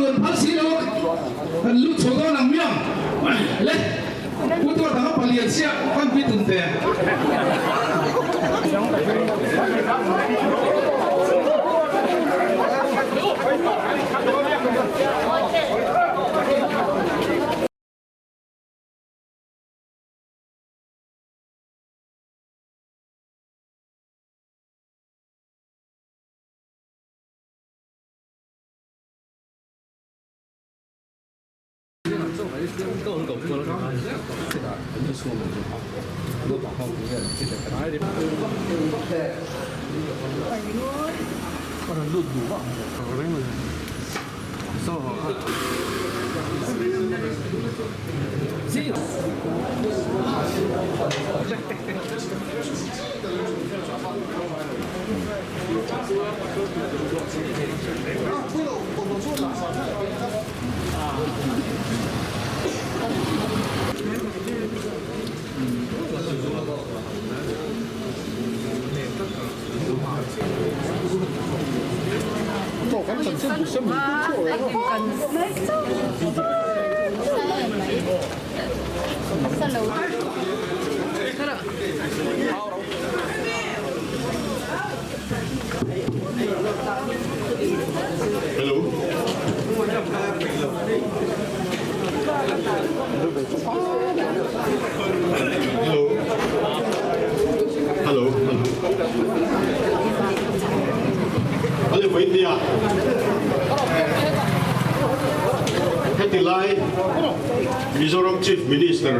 luh an phal si lo a, kan lut chho dawn ang miang le. Pu Tuata kha palian chiah kan pi tum te. Hello. Hello. Hello. Hello. Ale voi nia. Heti lai Mizoram Chief Minister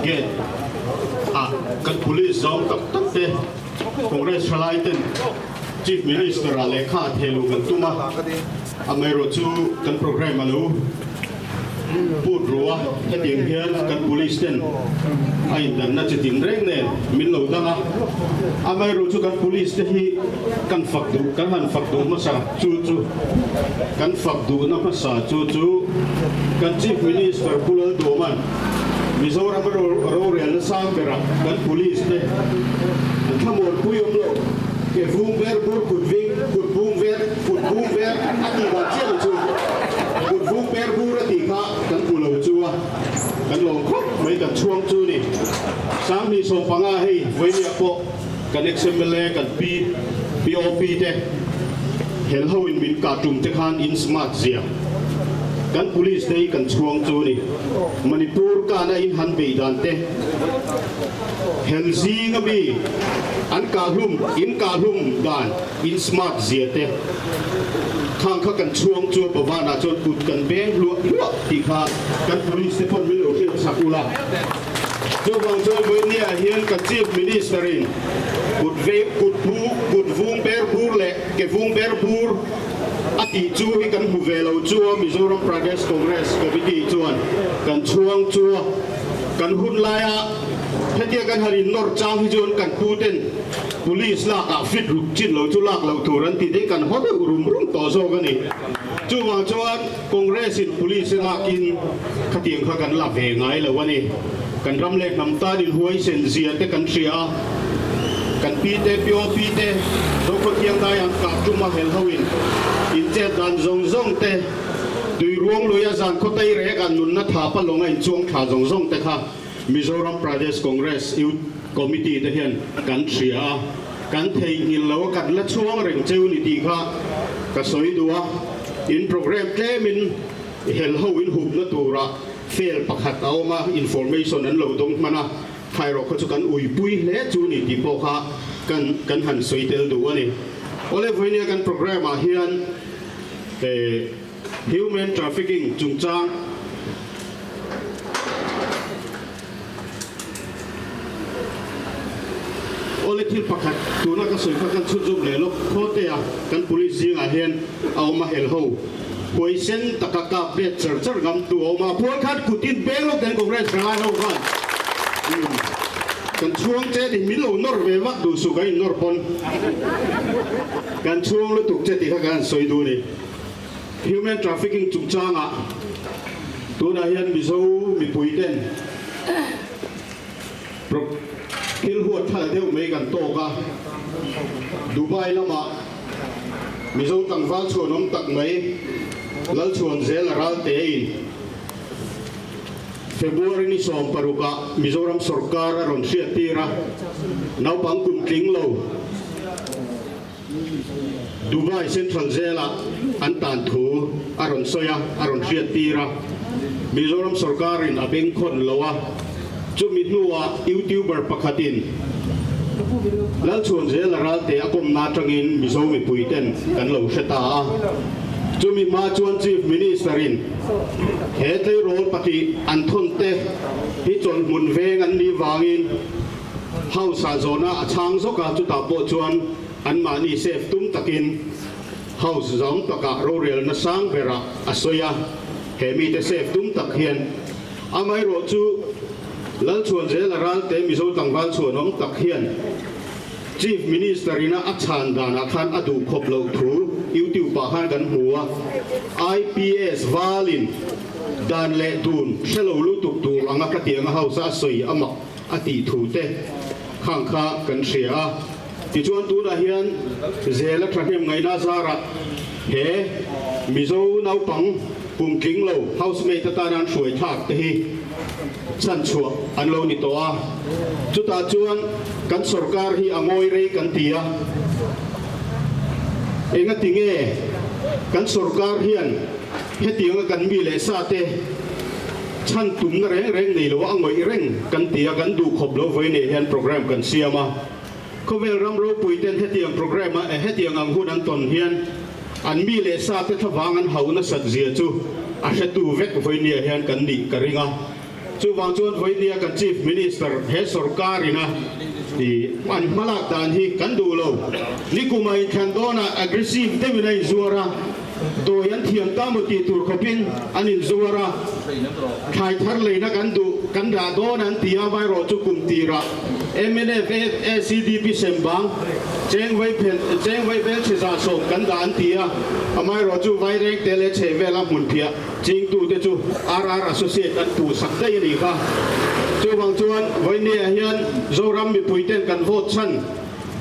gate ah kan police zawng tak tak te Congress thalai ten Chief Minister ah lehkha a theh luh kan tum a, amaherawhchu kan programme a lo put ru a, hetiang hian kan police ten a indanna chi tin reng nen min lo dang a, amaherawhchu kan police te hi kan fak duh, kan han fak duh hmasa chu chu kan fak duhna hmasa chu chu kan Chief Minister Pu Lalduaman Mizoram a rorelna sang berah kan police te an thlamuanpui awm lo. Ke vung ver bur kut ving kut bung ver kut bung ver a tih dan chiah lo chu kut vung per bur a tih kha kan hmu lo chu a kan lawm khawp mai kan chhuang chu ni. 2015 hei vawinia pawh kan ex-MLA kan P POP te hel ho in min kah tum te khan in smart zia kan police te hi kan chhuang chu ni. Manipur kana in han bei dan te hel zing ami an kah hlum in kah hlum dan in smart zia te khang kha kan chhuang chu Pavan ah chuan kut kan beng hluah hluah tih kha kan police te pawn min lo hriat chak ula. Chuvang chuan vawinia hian ka Chief Minister in kut ve kut bu kut vung ber bur leh ke vung ber bur a tih chu hi kan hmu ve lo chu a Mizoram Pradesh Congress Committee chuan kan chhuang chu a kan hun laia hetia kan han in nawr chang hi chuan kan pu ten Police lak ah fit ruk chin lo chu lak loh tur an ti te kan haw deuh rum rum tawh zawk a ni. Chuvang chuan Congress in Police a lak in khatiang kha kan la ve ngai lo a ni. Kan ram leh hnam tan in huaisen zia te kan hria a, kan pi te, POP te, Zokhua Thiangdai an kah tum a hel ho in in chet dan zawng zawng te, tui ruang lui a zan khaw tei rek ah nunna tha pa lawng a in chuang thla zawng zawng te kha Mizoram Pradesh Congress Youth Committee te hian kan hria a, kan theihnghilh lo a, kan la chhuang reng cheu ni tih kha ka sawi duh a. In programme tlemin hel ho in hupna tura fail pakhat a awm a, information an lo dawng hman a, thairaw kha chu kan uipui hle chu ni tih pawh kha kan kan han sawi tel duh a ni. Awle vawinia kan programme ah hian Human trafficking chungchang Awle thil pakhat tuna ka sawi kha kan chhunzawm leh lawk khawte a, kan police zingah hian a awm a hel ho huaisen taka kap let char char ngam tu a awm a, puan khan kut in peng lawk ten Congress thalai ho khan kan chhuang che ni min lo nawr ve vak duh suh kan in nawr pawn kan chhuang lutuk che tih kha kan han sawi duh a ni. Human trafficking chungchangah tunah hian Mizo mipui ten thil huat thlak deuh mai kan tawk a, Dubai lamah Mizo tlangval chhuanawm tak mai Lalchhuanzela Raltein February ni 16 ah Mizoram sorkar a rawn hriattir a, naupang kum tling lo Dubai Central Jail-ah an tan thu a rawn sawi a, a rawn hriattir a. Mizoram sorkarin a bengkhawn lo a, chumi hnuah YouTuber pakhatin Lalchhuanzela Ralte a kawmna atangin Mizo mipuiten kan lo hre ta a. Chumi hma chuan Chief Minister-in he tleirawl pahnih an thawn te hi chawlhmun veng an nih vangin House-ah zawhna a chhang zawk a, chutah pawh chuan anmahni safe tum takin House zawng takah rorelna sang berah a sawi a, he mite safe tum tak hian amaherawh chu Lalchhuanzela Ralte Mizo tlangval chhuanawm tak hian Chief Minister ina a chhan danah khan a duh khawp loh thu YouTube-ah khan kan hmu a, IPS valin dan leh dun hre lo lutuk tur anga ka tiang a House-a a sawi a mak a tih thu te khang kha kan hria a. Tichuan tunah hian Zela thahnem ngaihna zarah he Mizo naupang kum tling lo housemate atana an hruai thlak te hi chhanchhuah an lo ni tawh a. Chutah chuan kan sorkar hi a ngawi rei kan ti a. Engati nge kan sorkar hian hetianga kan mi leh sa te Chhan tumna reng reng nei lo a ngawih reng kan ti a, kan duh khawp lo vawi nei hian program kan siam a. Khawvel ram ropui ten hetiang program a hetiang ang hun an tawn hian an mi leh sa te thlavang an hau nasat zia chu a hretu vek vawinia hian kan nih ka ring a. Chuvang chuan vawinia kan Chief Minister he sorkar ina i an hmalak dan hi kan duh lo. Nikumah inthlan dawnah aggressive deuhin a inzuar a. Dawi an thiam ta maw tih tur khawpin an inzuar a, thlai thar leina kan duh, kan dah dawn an ti a, vairaw chu kum tirah mnf ACDP sem bang cheng vai phen cheng vai vel chhe 110 kan dah an ti a, amaherawh chu vaireng te leh chhe vela hmun phiah chingtute chu RR Associate an puh sak daih a nih kha. Chuvang chuan vawinia hian Zoram mipuiten kan vote chhan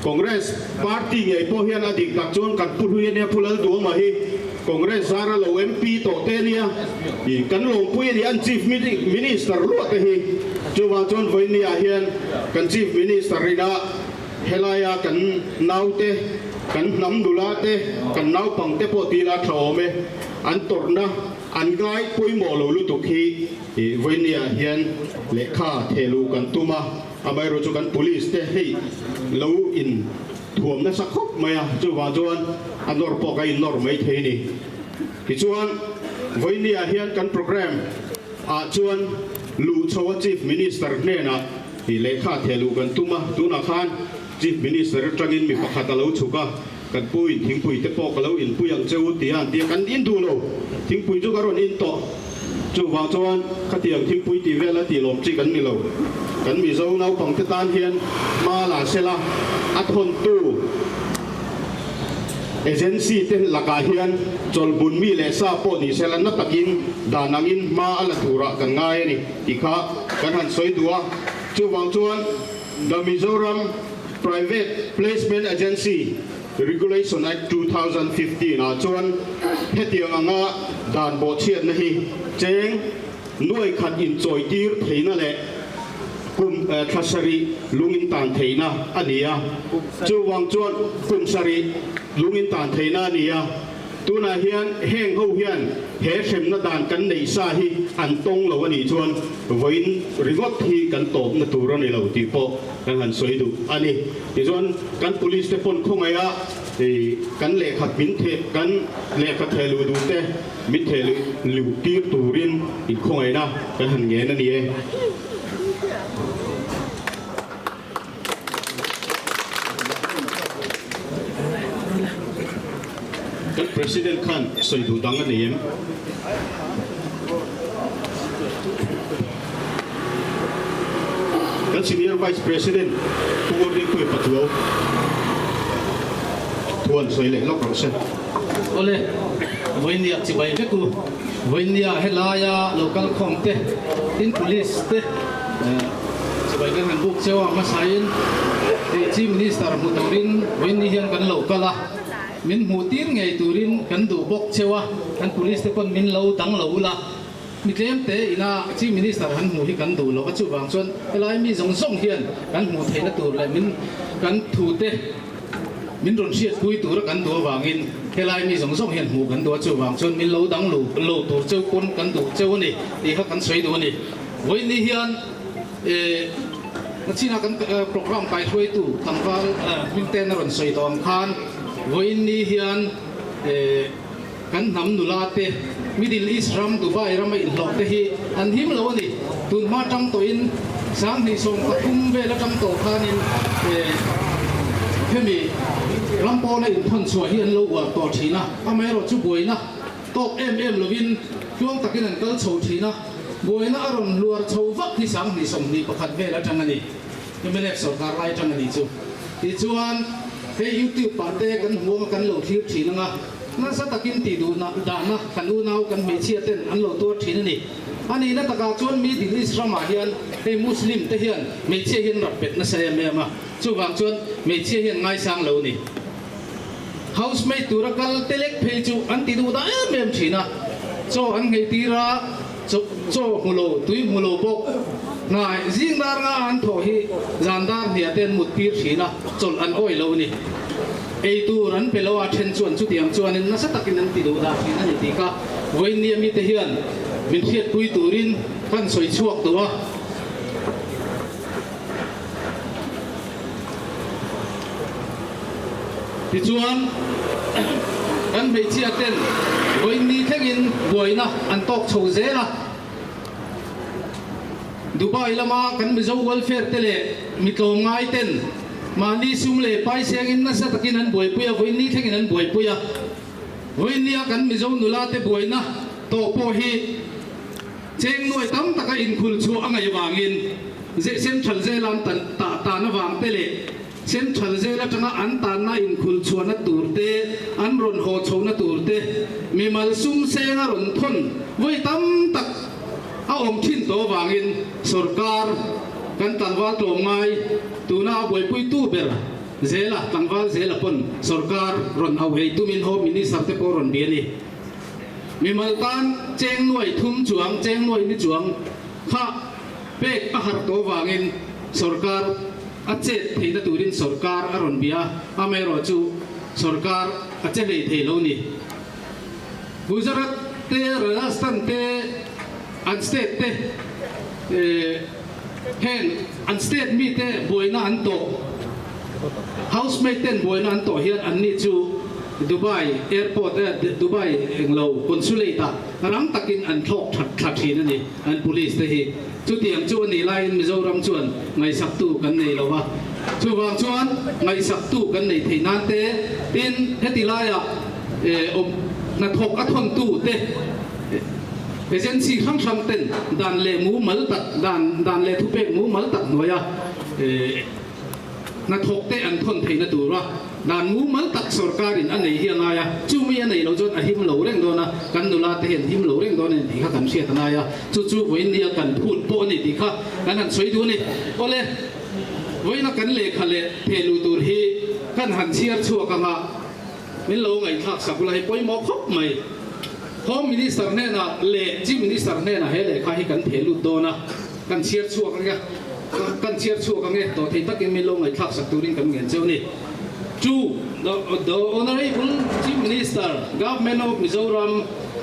Congress party ngei pawh hian a dik tak chuan kan pu hlui ania Pu Lalduama hi Congress zara lo MP tawh te ania i kan lawmpui a ni an Chief Minister luah te hi chuvang chuan vawinia hian kan Chief Minister ina helaia kan naute kan hnam nula te kan naupang te pawh tila tha awm e an tawrhna an ngai pawimawh lo lutuk hi i vawinia hian lehkha thehluh kan tum a. Amaherawh chu kan police te hei lo in thuam nasa khawp mai a, chuvang chuan a nawr pawh ka in nawr mai thei a ni. Tichuan vawinia hian kan programme ah chuan luh chho a Chief Minister hnenah ih lehkha theh luh kan tum a, tunah khan Chief Minister atangin mi pakhat a lo chhuk a, kan pu in thingpui te pawh ka lo inpui ang che u tia an ti a, kan in duh lo, thingpui chu ka rawn in tawh. Chuvang chuan khatiang thingpui tih vel a tih lawm chi kan ni lo. Kan Mizo naupangte tan hian hma la sela a thawntu agency te lakah hian chawlhbun mi leh sa pawh ni sela na takin dan angin hma a la turah kan ngai a ni tih kha kan han sawi duh a. Chuvang chuan The Mizoram Private Placement Agency Regulation Act 2015 ah chuan hetiang anga dan bawhchhiatna hi cheng nuai khat inchawitir theihna leh kum thla sarih lung intan theihna a ni a. Chuvang chuan kum sarih lung intan theihna a ni a. Tunah hian heng ho hian he hremna dan kan neih sa hi an tawng lo a nih chuan vawiin ringawt hi kan tawpna tur a ni lo tih pawh kan han sawi duh a ni. Tichuan kan police te pawn khawngaiha kan lehkha min theh kan lehkha theh luh duh te min theh luh tir turin inkhawngaihna kan han ngen a ni e. Kan President khan sawi duh dang a nei em? Kan Senior Vice President Pu Ngawrlingpuia Pachuau thuan sawi leh lawk rawh se. Awle, vawinia chibai vek u. Vawinia helaia local khawm te, tin police te, Chibai kan han buk cheu a, hmasain Chief Minister hmu turin vawiin ni hian kan lo kal a. min hmuh tir ngei turin kan duh bawk cheu a, kan police te pawn min lo dang lo ula, mi tlem te ina Chief Minister han hmuh hi kan duh lo a, chuvang chuan helai mi zawng zawng hian kan hmuh theihna tur leh min kan thu te min rawn hriatpui tura kan duh avangin helai mi zawng zawng hian hmuh kan duh a, chuvang chuan min lo dang lo lo tur cheu pawn kan duh cheu a ni tih kha kan sawi duh a ni. Vawiin hian eh nachina kan program kaihruaitu tlangval hmingten a rawn sawi tawh ang khan vawiin ni hian eh kan hnam nula te Middle East ram Dubai rama inhlawh te hi an him lo a ni. Tun hma tang tawhin 2013 vel atang tawh khanin eh hemi ram pawna inthawn chhuah hi an lo uar tawh thin a, amaherawhchu buaina tawk em em lovin tluang takin an kal chho thin a. Buaina a rawn hluar chho vak hi 2021 vel atang a ni. Mnf sorkar lai atang a ni chu. Tichuan, hei YouTube ah te kan hmuang a kan lo thlir thin anga, nasa takin tih duhna dahna kan unau kan hmeichhia ten an lo tuar thin a ni. A nihna takah chuan Middle East ramah hian hei Muslim te hian hmeichhia hian rap bet nasa em em a, chuvang chuan hmeichhia hian ngaisang lo ni. Housemaid tura kal te lek phei chu an ti duh dah em em thin a, chaw an nghei tir a, chaw hmu lo, tui hmu lo bawk. Hnai zing dar nga an thawh hi zan dar hniah te an mut tir thin a, chawlh an awih lo a ni. Ei tur an pe lo a, then chuan chutiang chuanin nasa takin an ti duh dah thin a ni tih kha vawiin mi te hian min hriatpui turin kan sawi chhuak duh a. Tichuan, kan hmeichhia ten vawiin ni thlengin buaina an tawk chho zel a. Dubai lama kan Mizo welfare te leh mi tlawmngai ten mahni sum leh paisengin nasa takin an buaipui a, vawiin ni thlengin an buaipui a. Vawiin nia kan Mizo nula te buaina tawh pawh hi Cheng nuai tam taka inkhul chhuah a ngaih vangin ze Central Jail an tan tah tan avang te leh Central Jail atanga an tanna inkhul chhuahna tur te, an rawn haw chhohna tur te, mimal sum seng a rawn thawn vawi tam tak a awm thin tawh avangin sorkar kan tlangval tlawmngai tuna a buaipuitu ber zela tlangval zela pawn sorkar rawn auhei tumin Home Minister te pawh rawn bia a ni. Mimal tan cheng nuai thum chuang, cheng nuai ni chuang kha pek a harh tawh vangin sorkar a chet theihna turin sorkar a rawn bia a, amaherawhchu sorkar a che hlei thei lo ni. Gujarat te, Rajasthan te, an state te heng an state mite buaina an tawh. Housemaid ten buaina an tawh hian anni chu Dubai airport eh Dubai englo consulate ah rang takin an thlawk that thla thin a ni an police te hi. Chutiang chu a nih laiin Mizoram chuan ngaihsaktu kan nei lo a, chuvang chuan ngaihsaktu kan nei theih nan te tin heti laiah eh awm hnathawk a thawntu te agency hrang hrang ten dan leh mumal tak dan dan leh thupek mumal tak hnuaia eh Hnathawk te an thawn theihna tura dan mumal tak sorkarin a nei hi a ngai a, chumi a nei lo chuan a him lo reng dawn a, kan nula te hian him lo reng dawn a ni tih kha kan hriat a ngai a, chu chu vawiin nia kan phut pawh a ni tih kha kan han sawi duh a ni. Awle, vawiina kan lehkha leh thehluh tur hi kan han chhiar chhuak ang a, min lo ngaihthlak sak ula hi pawimawh khawp mai. Home Minister hnenah leh Chief Minister hnenah he lehkha hi kan thehlut dawn a. Kan chhiar chhuak ang e, kan chhiar chhuak ang e, tawh thei takin min lo ngaihthlak sak turin kan ngen cheu a ni. To the Honourable Chief Minister, Government of Mizoram,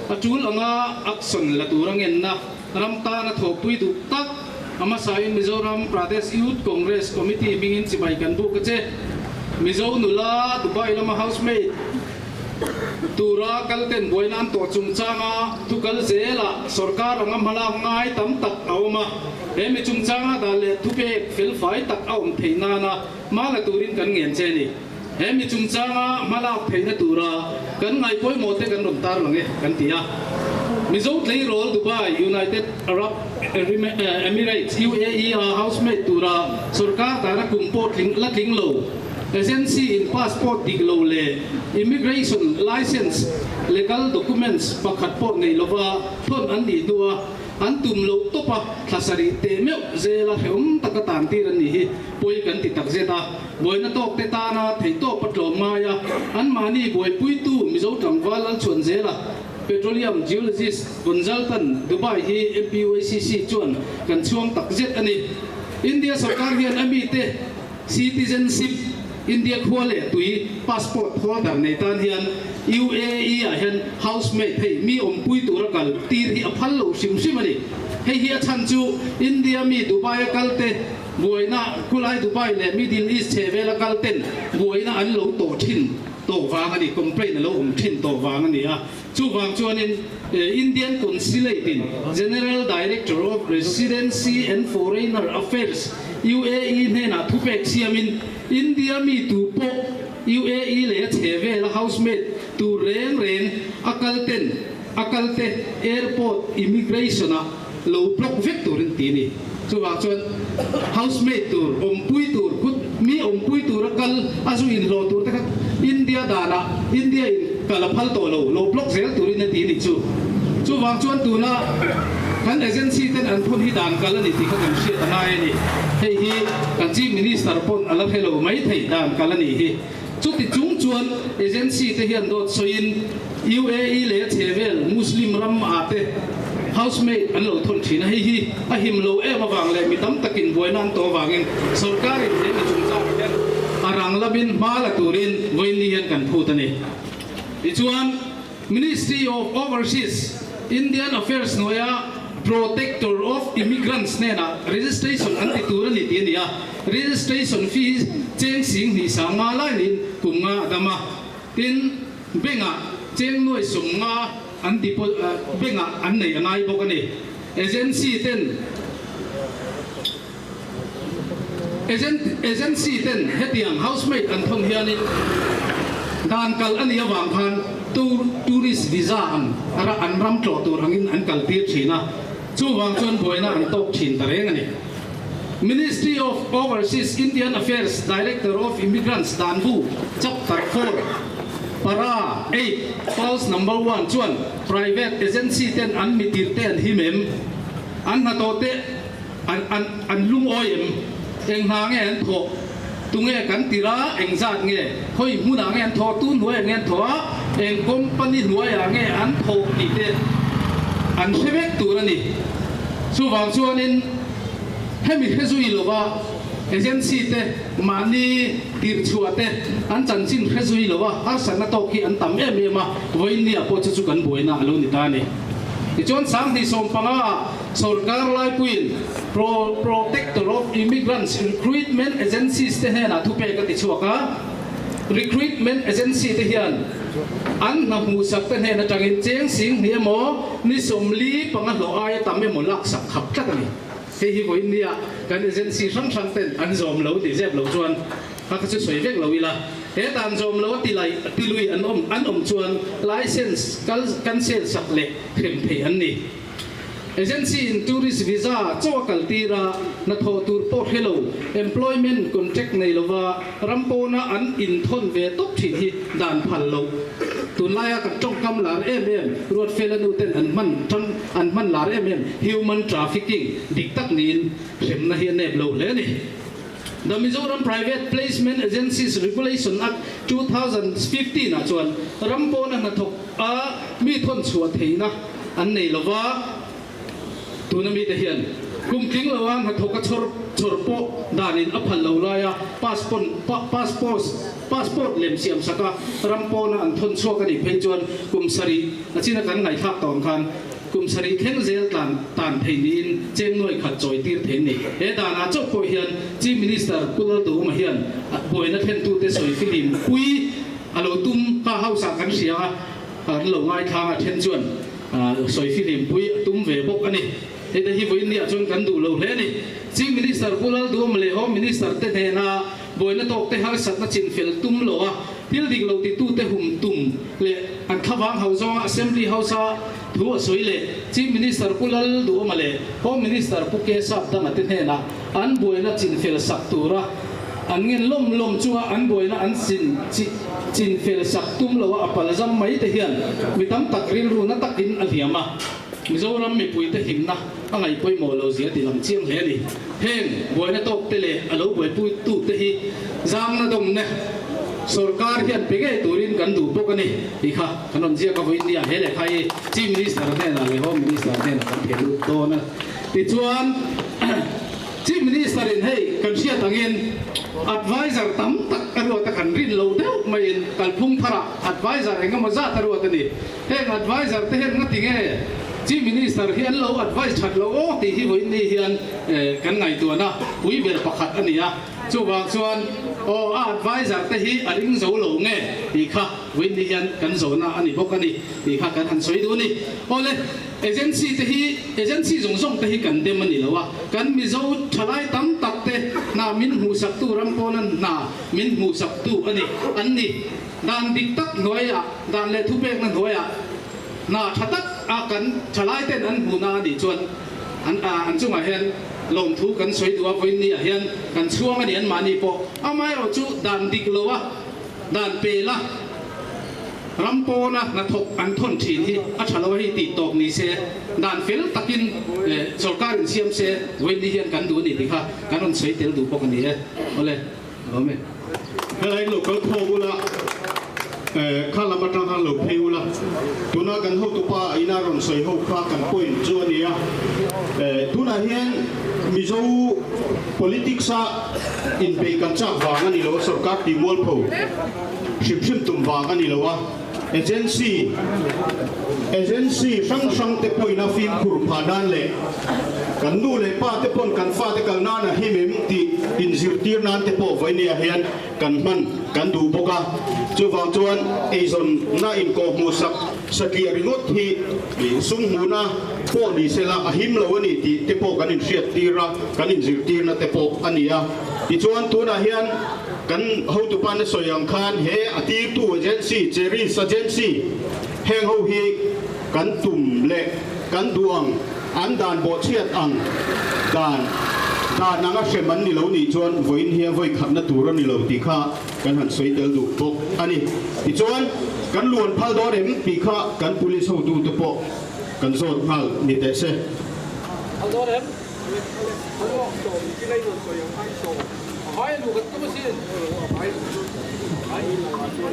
a tul anga action la tur a ngenna ram tana thawhpui duh tak a hmasain Mizoram Pradesh Youth Congress Committee hmingin chibai kan buk a che. Mizo nula Dubai lama housemaid Tura kalten buaina an tawh chungchanga thu kal zelah sorkar anga hmalak ngai tam tak a awm a, he mi chungchanga dan leh thupek felfai tak a awm theih nana hma la turin kan ngen che a ni. He mi chungchanga hmalak theihna tura kan ngaihpawimawh te kan rawn tarlang e kan ti a. Mizo tleirawl Dubai, United Arab Emirates, UAE, a housemaid tura sorkar dana kum pawh tling la tling lo. Agency in passport dik lo leh immigration licence legal documents pakhat pawh nei lova thawn an nih hnua An tum loh tawp a, thla sarih teh meuh zela hrehawm taka tan tir an nih hi pawi kan ti takzet a. Buaina tawk te tana theihtawp a tlawm ngai a, anmahni buaipuitu Mizo tlangval Lalchhuanzela, Petroleum Geologist Consultant, Dubai hi MPUACC chuan kan chhuang takzet a ni. India sorkar hian a mite citizenship, India khua leh tui passport holder nei tan hian UAE ah hian housemaid hei mi awmpui tura kal tir hi a phal lo hrim hrim a ni. Hei hi a chhan chu India mi Dubai a kal te buaina khulai Dubai leh Middle East chhehvela kal ten buaina an lo tawh thin tawh vang a ni, complaint a lo awm thin tawh vang a ni a. Chuvang chuanin Indian Consulate in General Director of Residency and Foreigner Affairs, UAE hnenah thupek siamin India mi tu pawh UAE leh a chhe vela housemaid tur reng reng a kal ten a kal te airport immigration ah lo block vek turin ti a ni. Chuvang chuan housemaid tur, awmpui tur, khut mi awmpui tura kal a zu inhlawh tur te kha India danah India in kal a phal tawh lo, lo block zel turin a ti a nih chu. Chuvang chuan tuna kan agency ten an phun hi dan kal a ni tih kha kan hriat a ngai a ni. Hei hi kan Chief Minister pawn a la hre lo mai thei dan kal a nih hi. Chuti chung chuan agency te hian dawt sawiin UAE leh a chhevel Muslim ram ah te housemaid an lo thawn thin a, hei hi a him lo em avang leh mi tam takin buaina an tawh avangin sorkarin he mi chungchangah hian a rang lamin hma la turin vawiin ni hian kan phut a ni. Tichuan Ministry of Overseas Indian Affairs hnuaia Protector of Immigrants hnenah registration an ti tur a ni tih a ni a, registration fee hi cheng sing hnih sang nga lai niin kum nga a dam a, tin bank-ah cheng nuai sawm nga an bank-ah an nei a ngai bawk a ni. Agency ten Agency ten hetiang housemaid an thawn hianin dan kal a nih avang khan tourist visa ang an ram tlawh tur angin an kal tir thin a, chuvang chuan buaina an tawk thin ta reng a ni. Ministry of Overseas Indian Affairs Director of Immigrants Danbu Chapter 4 Para 8 Clause Number 1 chuan private agency ten an mitir te an him em? An hnathawh te An an an lungawi em? Eng hna nge an thawh? Tunge kan tir a? Eng zat nge? Khawi hmunah nge an thawh? Tu hnuaiah nge an thawh a? Eng company hnuaiah nge an thawh tih te an hre vek tur a ni. Chuvang chuanin hemi hre zui lova agency te mahni tirhchhuah te an chanchin hre zui lova harsatna tawk hi an tam em em a, vawiinniah pawh chu chu kan buaina a lo ni ta a ni. Tichuan 2015 Sorkar laipuiin Pro Protector of Immigrants Recruitment Agencies te hnenah thupek a ti chhuak a, Recruitment Agency te hian an hna hmuhsak te hnen atangin cheng sing hnih emaw ni 45 hlawh aia tam emaw laksak khap tlat a ni. Hei hi vawiin nia kan agency hrang hrang ten an zawm lo tih zep lo chuan a kha chu sawi vek lo ila, he dan zawm lo a ti lai ti lui an awm an awm chuan license kal cancel sak leh hrem theih an ni. Agency in tourist visa chaw a kal tir a, hnathawh tur pawh hre lo, employment contract nei lova ram pawna an inthawn ve tawp thin hi dan phal loh. Tunlaia kan tawngkam lar em em, Ruatfela nu ten an hman tang an hman lar em em human trafficking dik tak niin hremna hi a nep lo hle a ni. The Mizoram Private Placement Agencies Regulation Act 2015 ah chuan ram pawna hnathawk a mi thawn chhuah theihna an nei lo va, tuna mite hian kum tling loa hnathawk a chhawr chhawr pawh danin a phal lo laia passport passport passport lem siam saka ram pawna an thawn chhuak a nih phei chuan kum sarih a china kan ngaihthlak tawh ang khan Kum sarih thleng zel tlan tan thei niin cheng nuai khat chawi tir thei ni. He danah chauh pawh hian Chief Minister Pu Lalduhuma hian buaina thlentute sawi filim pui a lo tum kha House ah kan hria a, an lo ngaithlang a then chuan sawi filim pui a tum ve bawk a ni. Heta hi vawiin niah chuan kan duh lo hle a ni. Chief Minister Pu Lalduhuma leh Home Minister te hnena buaina tawkte harsatna chinfel tum lo a, Thil dik lo titute hum tum leh an thlavang ho zawnga Assembly House-a thu a sawi leh Chief Minister Pu Lalduhawma leh Home Minister Pu K Sapdanga te hnenah an buaina chinfel sak tura an ngen lawm lawm chunga an buaina an chin chi chinfel sak tum loa a palzam mai te hian mi tam tak rilru na takin a hliam a. Mizoram mipuite himna a ngaih pawimawh lo zia ti lang chiang hle a ni. Heng buaina tawk te leh a lo buaipui tu te hi zangna dawmna sorkar hian pe ngei turin kan duh bawk a ni tih kha kan rawn ziak a vawiin nia he lehkha hi Chief Minister hnenah leh Home Minister hnenah kan theh lut dawn a. Tichuan Chief Minister in hei kan hriat angin Adviser tam tak a ruat a kan rin lo deuh maiin kalphung tharah Adviser engemaw zat a ruat a ni. Heng adviser te hian ngati nge Chief Minister hi an lo advise that lo aw tih hi vawiin ni hian kan ngaihtuahna pui ber pakhat a ni a. Chuvang chuan aw a adviser te hi a ring zo lo nge tih kha vawiin ni hian kan zawhna a ni bawk a ni tih kha kan han sawi duh a ni. Awle agency te hi agency zawng zawng te hi kan dem a ni lo a, kan Mizo thalai tam tak te hna min hmuhsaktu ram pawna hna min hmuhsaktu a ni an ni. Dan dik tak hnuaiah, dan leh thupekna hnuaiah hna tha tak a kan thalaiten an hmuhna a nih chuan an an chungah hian lawmthu kan sawi duh a, vawiin ni ah hian kan chhuang a ni anmahni pawh. Amaherawhchu dan dik lo a, dan pel a, ram pawna hnathawk an thawn thin hi a tha lo a hei tih tawp ni se, dan fel takin sorkar in siam se vawiin ni hian kan duh a ni tih kha kan rawn sawi tel duh bawk a ni e. Awle. Awm e. Helai lo kal khawm ula, kha lam atang khan lo phei ula. Tuna kan hotupa ina rawn sawi ho kha kan point chu a ni a. Tunah hian Mizo politics a inbeih kan chak vang a ni lo a, sorkar tih mualpho hrim hrim tum vang a ni lo a. Agency agency hrang hrang te pawhin a fimkhur phah nan leh kan nu leh pa te pawn kan fate kal nan a him em tih inzirtir nan te pawh vawinia hian kan hman kan duh bawk a. Chuvang chuan eizawnna inkawhhmuh sak satliah ringawt hi sum hmuhna pawh ni sela a him lo a ni tih te pawh kan inhriattir a, kan inzirtirna te pawh a ni a. Tichuan tunah hian Kan hotupa na sawi ang khan he a tirtu agency, Cherish Agency, heng ho hi kan tum leh kan duh ang, an dan bawhchhiat ang dan dan anga hrem an ni lo nih chuan vawiin hi a vawi khatna tur a ni lo tih kha kan han sawi tel duh bawk a ni. Tichuan, kan luan phal dawn em tih kha kan police hotute pawh kan zawt nghal ni teh se. Phal dawn em?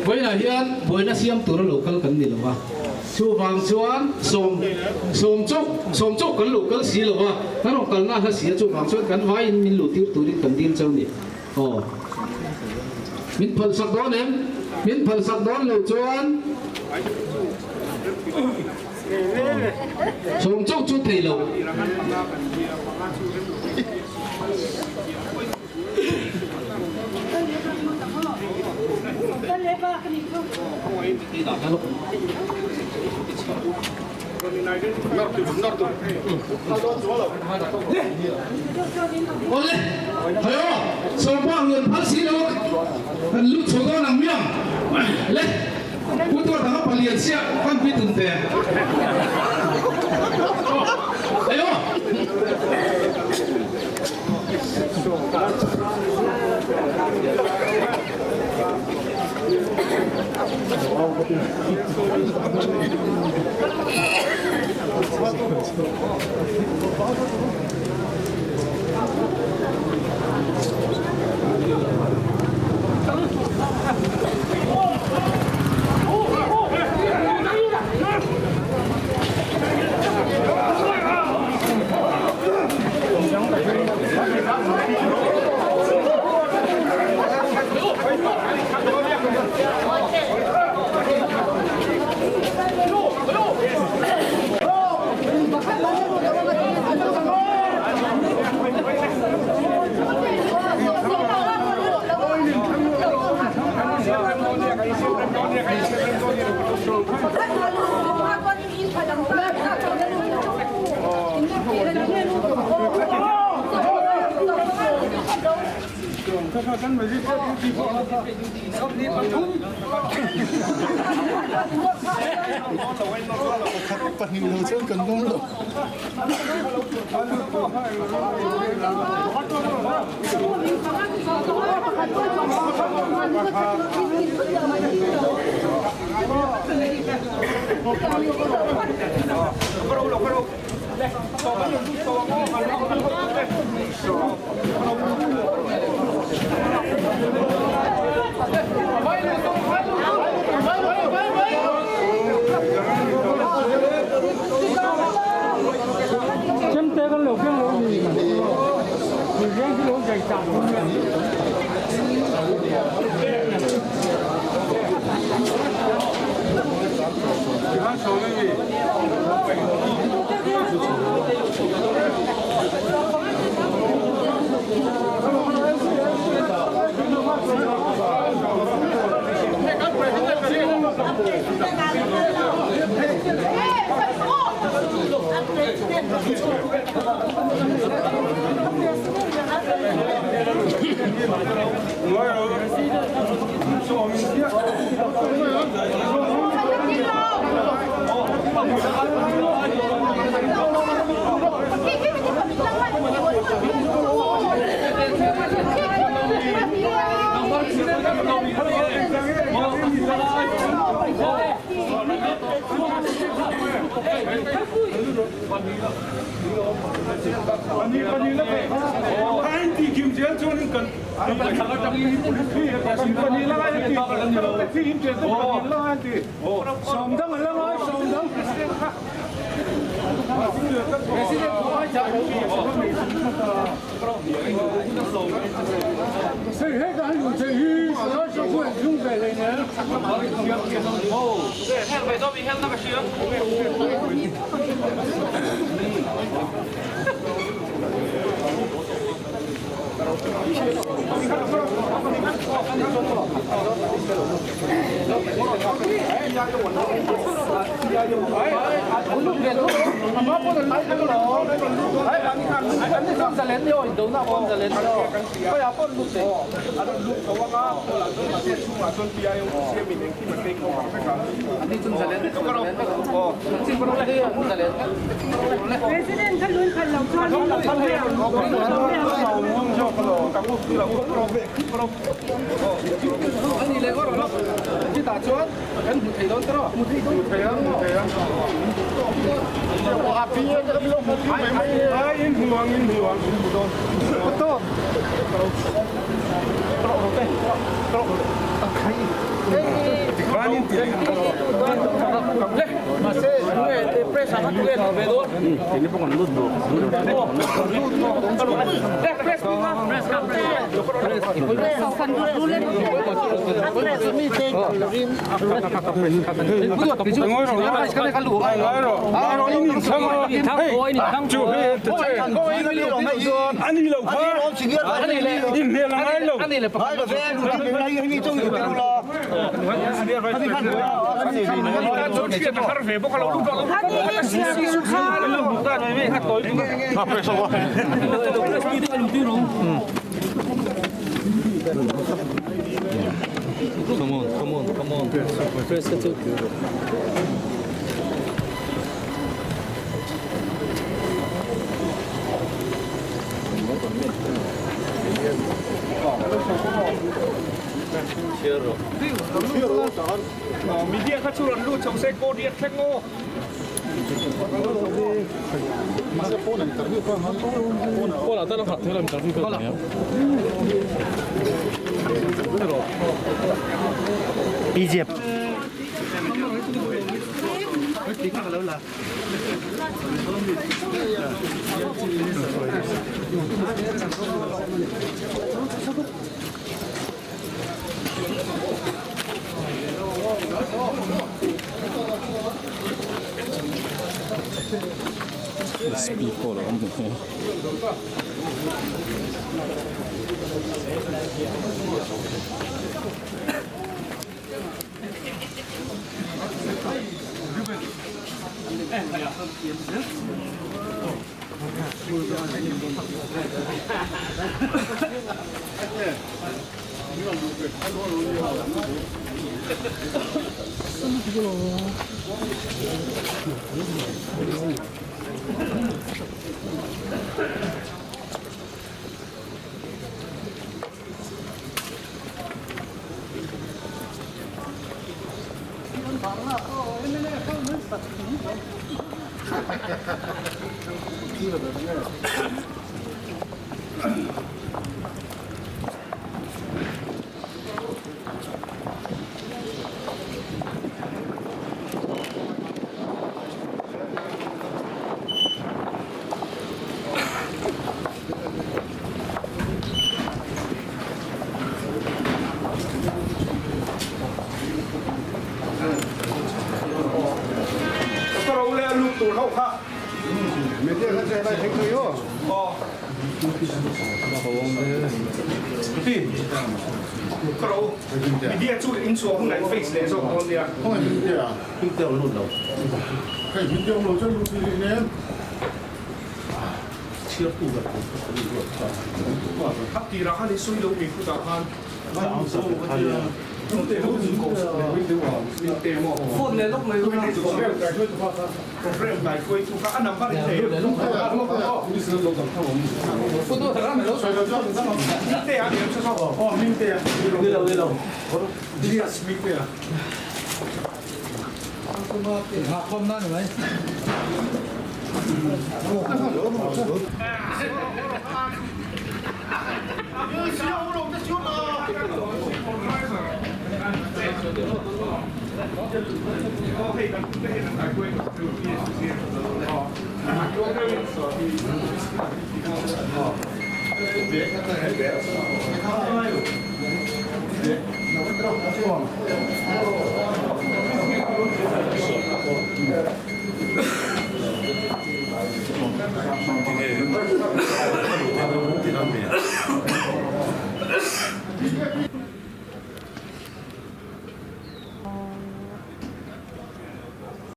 Vawiinah hian buaina siam tura lo kal kan ni lo a, chuvang chuan sawm sawm chauh sawm chauh kan lo kal si lo a, kan rawn kalna a hla si a, chuvang chuan kan vaiin min luh tir turin kan dil chauh a ni. Aw. Min phalsak dawn em? Min phalsak dawn lo chuan. Sawm chauh chu thei lo. Awle, hayo, sawmpa luan phal si lo kan lut chho dawn ang miang. Le. Pu Tuar dang a palian chiah kan pui tum te. Ayo.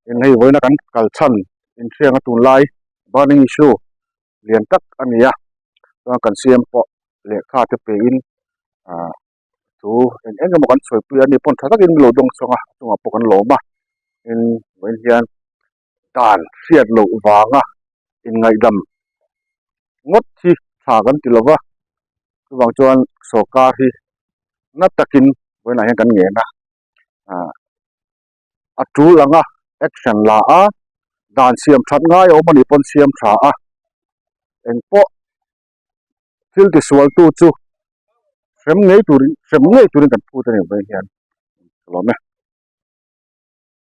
Eng hei vawiina kan kal chhan inhrianga tunlai burning issue lian tak a ni a chuan kan siam pawh lehkha te pein ah thu eng eng emaw kan sawi pui a ni pawn tha takin min lo dawng chhawng a a chungah pawh kan lawm a tin vawiin hian dan hriat loh vanga inngaihdam ngawt hi tha kan ti lova chuvang chuan sawrkar hi na takin vawiinah hian kan ngen a ah a tul anga action la a dan siam that ngai a awm anih pawn siam tha a engpawh thil tisual tu chu hrem ngei turin hrem ngei turin kan phut a ni vawiin hian ka lawm e.